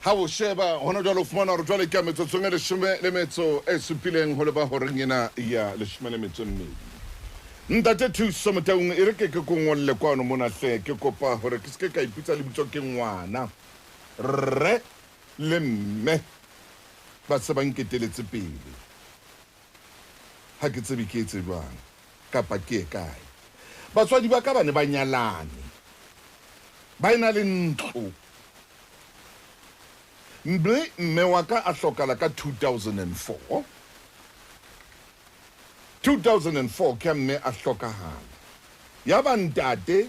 Ha o sheba hona jwale o fumana hore jwale ke ya metsotsong e leshome le metso e supileng ho leba horeng ena ya leshome le metso e mmedi. Ntate Thuso Motaung e re ke ke ko ngolle kwano mona hle ke kopa hore ke seke ka ipitsa lebitso ke ngwana rre le mme ba se ba nketeletse pele. Ha ke tsebe ke etse jwang kapa ke ye kae. Batswadi ba ka ba ne ba nyalane ba ena le ntlo Mme mme wa ka a hlokala ka 2004. 2004 ke ha mme a hlokahala. Yaba ntate,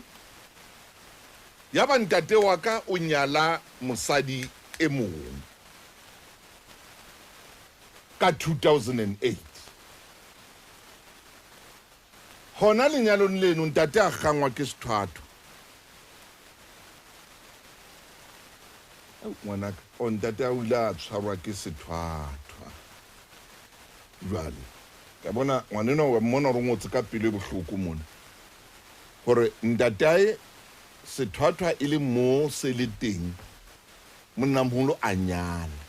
yaba ntate wa ka o nyala mosadi e mong ka 2008. Hona lenyalong leno ntate a kgangwa ke sethwathwa. Au ngwanaka, o ntate a o ile a tshwarwa ke sethwathwa. Jwale ka bona ngwanenwa wa mmona hore o ngotse ka pelo e bohloko mona hore ntatae sethwathwa e le mo se le teng monnamoholo a nyala.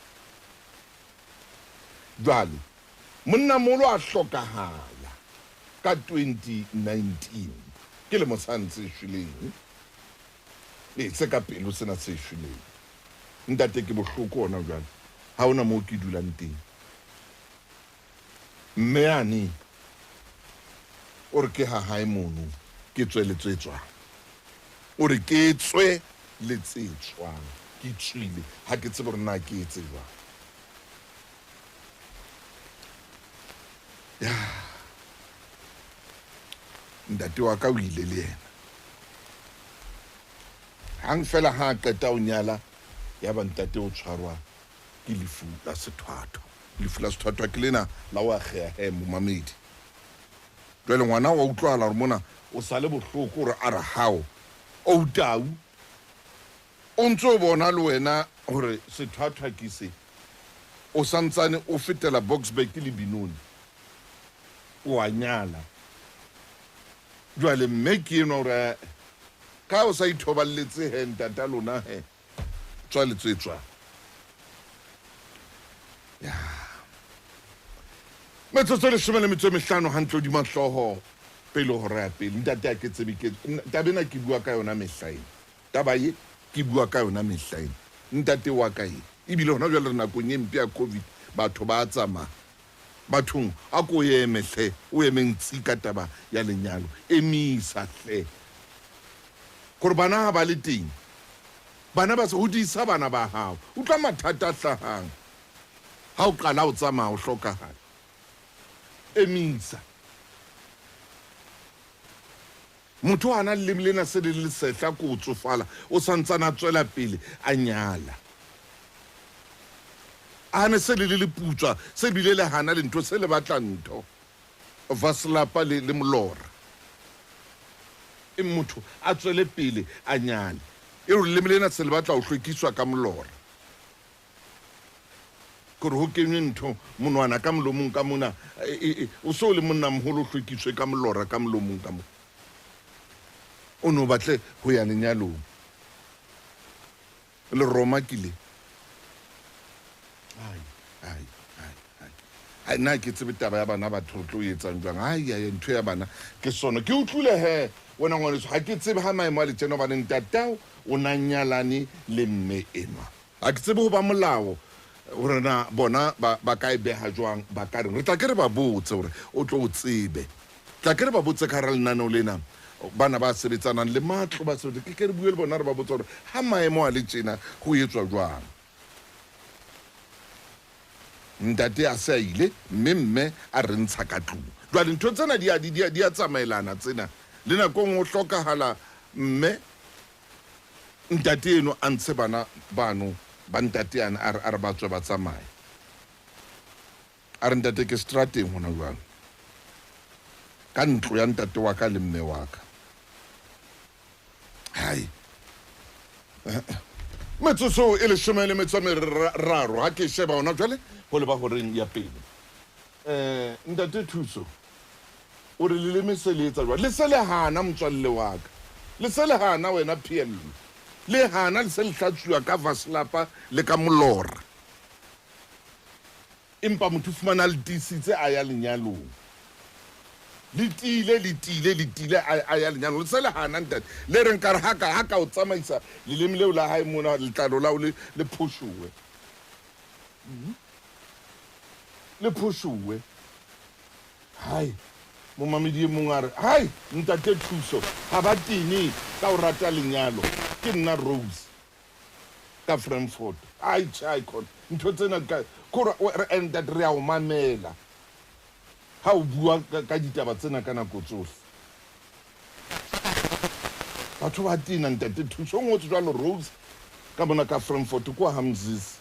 Jwale Monnamoholo a hlokahala ka 2019, ke lemo sane se shweleng. Ee, se ka pelo sena se shweleng. Ntate, ke bohloko hona jwale, ha hona moo ke dulang teng. Mme yane o re ke ha hae mono, ke tswe le tse tswang. O re ke tswe le tse tswang, ke tswile, ha ke tsebe hore na ke etse jwang. Ya ntate wa ka o ile le yena hang fela ha a qeta ho nyala ya ba ntate o tshwarwa ke lefu la sethwathwa. Lefu la sethwathwa ke lena la ho akgeha he momamedi. Jwale ngwana wa utlwahala hore mona o sa le bohloko hore a re hao o tau O ntse o bona le wena hore sethwathwa ke se. O sa ntsane o fetela Boksburg le Benoni. O a nyala. Jwale mme ke enwa o re ae. Ka o sa ithoballetse he ntata lona he. Tswa le tswe tswa. Ya. Metsotso e leshome le metso e mehlano hantle hodima hlooho pele hora ya pele. Ntate ha ke tsebe ke taba ena ke bua ka yona mehla ena. Taba ye ke bua ka yona mehla ena, ntate wa ka ye. Ebile hona jwale re nakong e mpe ya Covid, batho ba a tsamaya. Bathong, a ko eme hle, o eme ntsi ka taba ya lenyalo. Emisa hle. Gore bana ha ba le teng, bana ba se, hodisa bana ba hao. Utlwa mathata a hlahang ha o qala o tsamaya o hlokahala. Emisa. Motho hana leleme lena se le le sehla ko tsofala, o sa ntsane a tswela pele a nyala. A hane se le le leputswa, se bile le hana le ntho, se le batla ntho. Vaselapa le, le molora. E motho a tswele pele a nyale. E re leleme lena se le batla ho hlwekiswa ka molora. Kore ho kenywe ntho monwana ka molomong ka mona, e, e, o se o le monnamoholo o hlwekiswe ka molora ka molomong ka mona. O no batle ho ya lenyalong. Leroma ke le. Ai, ai, ai, ai. Ai, nna ke tsebe taba ya bana batho re tlo e etsang jwang. Ai, ai, ntho ya bana ke sono. Ke utlwile he, wena ngwaneso, ha ke tsebe ha maemo a le tjena hobane ntatao o na nyalane le mme enwa. Ha ke tsebe ho ba molao hore na bona ba, ba ka e beha jwang, ba ka reng. Re tla ke re ba botse hore o tlo o tsebe. Tla ke re ba botse ka hara lenaneo lena, bana ba sebetsanang le matlo ba sebetsa, ke ke re bue le bona re ba botse hore ha maemo a le tjena ho etswa jwang. Ntate a se a ile mme mme a re ntsha ka tlung. Jwale ntho tsena di a, di, di a, di a tsamaelana tsena. Le nakong ho hlokahala mme Ntate eno a ntshe bana bano ba ntate yane a re a re ba tswe ba tsamaye. A re ntate ke strateng hona jwale. Ka ntlo ya ntate wa ka le mme wa ka. Hai. Metsotso e leshome le metso e meraro ha ke sheba hona jwale ho leba horeng ya pele. Eh ntate Thuso O re leleme se le etsa jwang? Le se le hana, motswalle wa ka. Le se le hana, wena Pheello. Le hana le se le hlatsuwa ka vaselapa le ka molora. Empa motho o fumana a le tiisitse a ya lenyalong. Le tiile, le tiile, le tiile a, a ya lenyalong. Le se le hana, ntate. Le re nkare ha ka, ha ka o tsamaisa leleme leo la hae mona, letlalo la hao le, le phoshowe. Le phoshowe. Hai, momamedi e mong a re, Hai, ntate Thuso, ha ba tene ka ho rata lenyalo. Ke nna Rose ka Frankfort. Ai, tjhe, ai khona. Ntho tsena ka, kore, and ntate re a o mamela ha o bua ka, ka ditaba tsena ka nako tsohle. Batho ba tena, ntate Thuso. O ngotse jwalo Rose ka mona ka Frankfort, kwa ha Mzisi.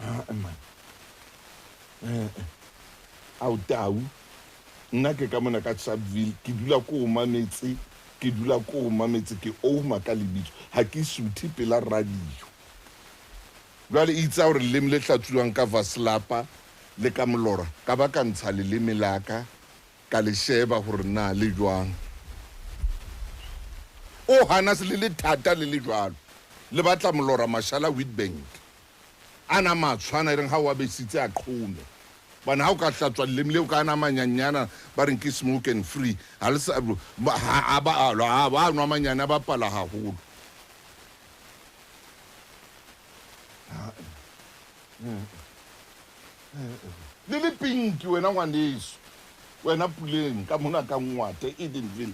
Ah, man. Eh, eh. Ao tau. Nna ke ka mona ka Sharpeville, ke dula ko o mametse, ke dula ko o mametse, ke ouma ka lebitso. Ha ke suthe pela radio. Jwale itse ha hore leleme le hlatsuwang ka vaselapa le ka molora, ka ba ka ntsha leleme la ka, ka le sheba hore na le jwang. O hana se le le thata le le jwalo. Le batla molora mashala Witbank. Ana matsho ana e reng ha o a besitse a qhome. Hobane ha o ka hlatswa leleme leo ka ana manyanyana ba reng ke smoke and free. Ha le sa ha ba ba nwa manyane a bapala haholo. Le le pinki wena ngwaneso. Wena Puleng ka mona ka Ngwate Edenville.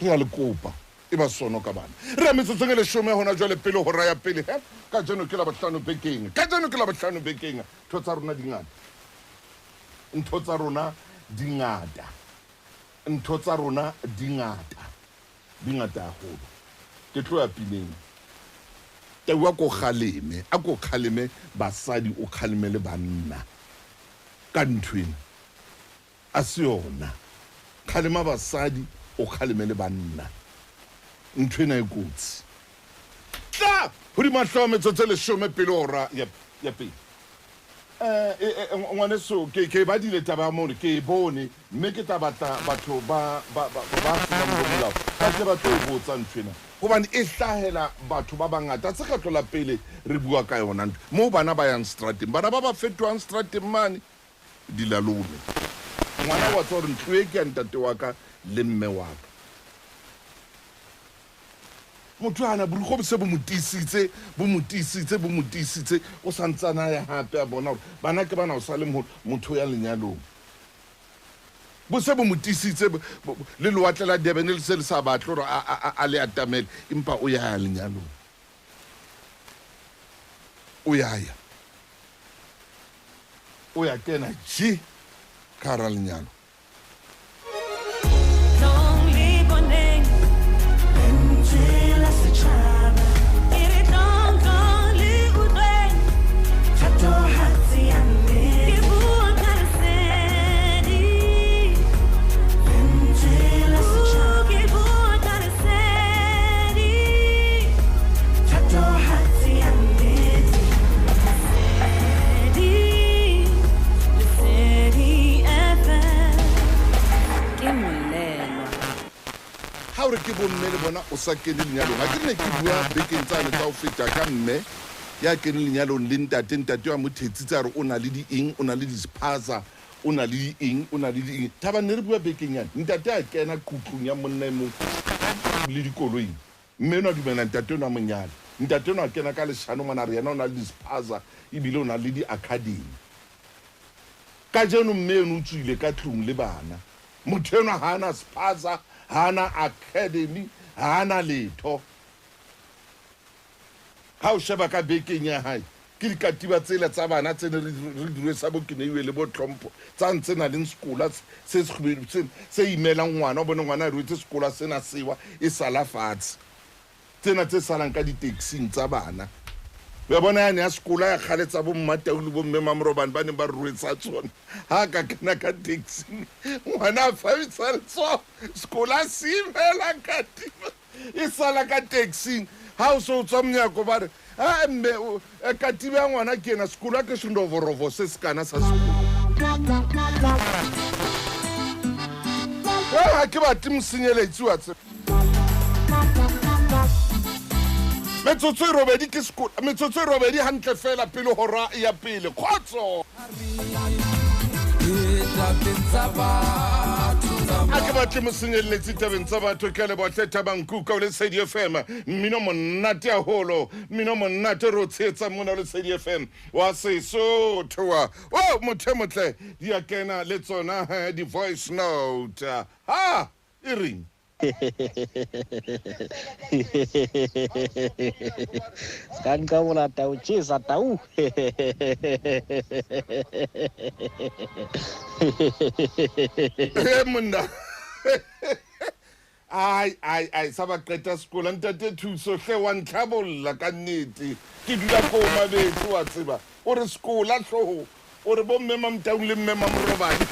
Re a le kopa. E ba sono ka bana. Re ya metsotsong e leshome hona jwale pele hora ya pele. He, kajeno ke Labohlano bekeng. Kajeno ke Labohlano bekeng. Ntho tsa rona di ngata. Ntho tsa rona di ngata. Ntho tsa rona di ngata. Di ngata haholo. Ke tlo ya pineng. Tau a ko kgaleme, a ko kgaleme basadi o kgaleme le banna ka ntho ena. A se yona. Kgalema basadi, o kgaleme le banna. Ntho ena e kotsi. Tla! Hodima hlooho metsotso e leshome pele hora ya, ya pele. Eh, e, e, ngwaneso, ke, ke e badile taba ya mono, ke e bone, mme ke tla batla batho ba, ba, ba, ba tsebang bo molao ba tle ba tlo e botsa ntho ena. Hobane e hlahela batho ba bangata. Ha se kgetlo la pele re bua ka yona ntho. Moo bana ba yang seterateng, bana ba ba fetohang seterateng mane. Dilalome. Ngwana wa tseba hore ntlo e ke ya ntate wa ka le mme wa ka. Motho ana borikgwe bo se bo mo tiisitse, bo mo tiisitse, bo mo tiisitse, o sa ntsane a ya hape a bona hore bana ke bana o sa le moholo, motho o ya lenyalong. Bo se bo mo tiisitse, le lewatle la Durban le se le sa batle hore a le atamele, empa o ya ya lenyalong. O ya ya. O ya kena je ka hara lenyalo. Ha o re ke bomme le bona o sa kene lenyalong. Ha ke ne ke bua bekeng tsane tsa ho feta ka mme ya kene lenyalong le ntate, ntate wa mo thetsitse a re o na le di eng, o na le di-spaza, o na le di eng, o na le di eng. Thabang ne re bua bekeng yane, ntate a kena qutlung ya monna e mong le dikoloing. Mme enwa a dumela ntate enwa a mo nyale. Ntate enwa a kena ka leshano mona a re yena o na le di-spaza ebile o na le di-academy. Kajeno mme eno o tswile ka tlung le bana. Motho enwa ha a na spaza, ha a na academy, ha a na letho. Ha o sheba ka bekeng ya hae, ke dikatiba tsela tsa bana tse ne re di rwesa bo Keneiwe le bo Tlhompho, tsane tse nang le sekola se sekgubedu se, se imelang ngwana, o bone ngwana a rwetse sekola sena sewa e sala fatshe. Tsena tse salang ka di-taxing tsa bana. O ya bona yane ya sekola ya kgale tsa bo Mmatau le bo Mme Mamorobane ba neng ba re rwesa tsona. Ha a ka kena ka taxing, ngwana a phamisa letsoho, sekola se imela katiba. E sala ka taxing ha o se o tswa monyako ba re a mme katiba ya ngwana ke ena sekolo a ke sendovorovo se sekana sa sekolo. Ha ke batle mosenyeletsi wa tseba. Metsotso e robedi ke sekolo, metsotso e robedi hantle fela pele hora ya pele. Kgotso! A ke batle mosenyelletsi tabeng tsa batho ke a leboha Thabang Kuka o Lesedi FM mmino monate haholo mmino monate re o tshehetsa mona o Lesedi FM wa Sesotho wa o motho e motle di a kena le tsona eh, di-voice note ha e reng Ska nqabola tau tjesa tau. He monna ai ai ai sa ba qeta sekolo ntate thuso hle wa ntlhabolla ka nnete ke dula ko mabetse wa tseba o re sekola tlhogo o re bo mme mamtaung le mme mamrobane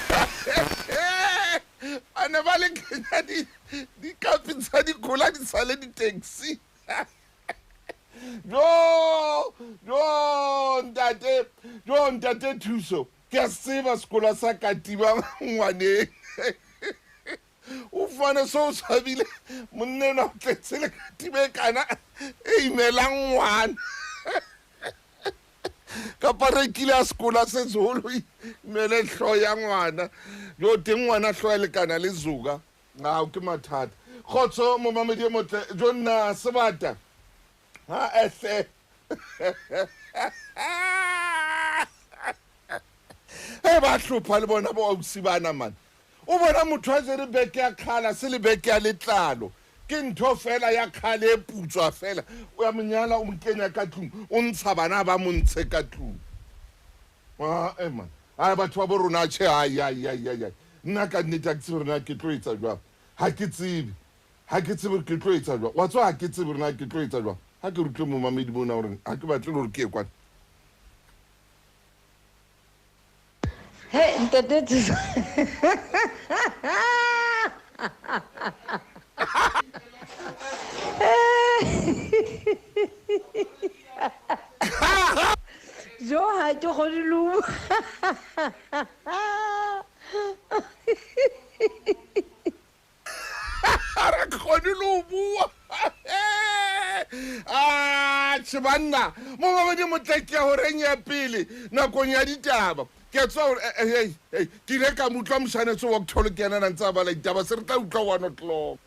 ba ne ba le kenya dikapi tsa dikola di sale di-taxi jo jo ntate jo ntate thuso ke a tseba sekolo sa katiba ngwaneng o fumane se o swabile monna enwa o tletse le katiba e kana e imelang ngwana kapa rekile a sekola se seholo imele hloho ya ngwana jo teng ngwana hloho ya lekana le zuka ao ke mathata kgotso momamedi e motle jo nna sebata ha ehle e ba hlopha le bona bo ausi bana mane O bona motho a jere beke ya kgala se le beke ya letlalo ke ntho fela ya kgale e putswa fela o ya monyala o mo kenya ka tlung o ntsha bana ba mo ntshe ka tlung a man a batho ba bo rona tjhe ai ai ai ai nna ka nnete ha ke tsebe rena ke tlo etsa jwang ha ke tsebe ha ke tsebe ke tlo etsa jwang wa tswa ha ke tsebe rena ke tlo etsa jwang ha ke rutle momamedi mona gore ha ke batle le gore ke ye kwana Hey, ntate Thuso. Jo ha ke kgone le ho ga re kgone le go bua atšhe banna mo babedi motleke ya goreng ya pele nakong ya ditaba ke tswa gore eh, eh, eh, ke ile ka mo utlwa mošanetso wa kutholo ke ena na ntse a bala ditaba se re tla utlwa one o'clock.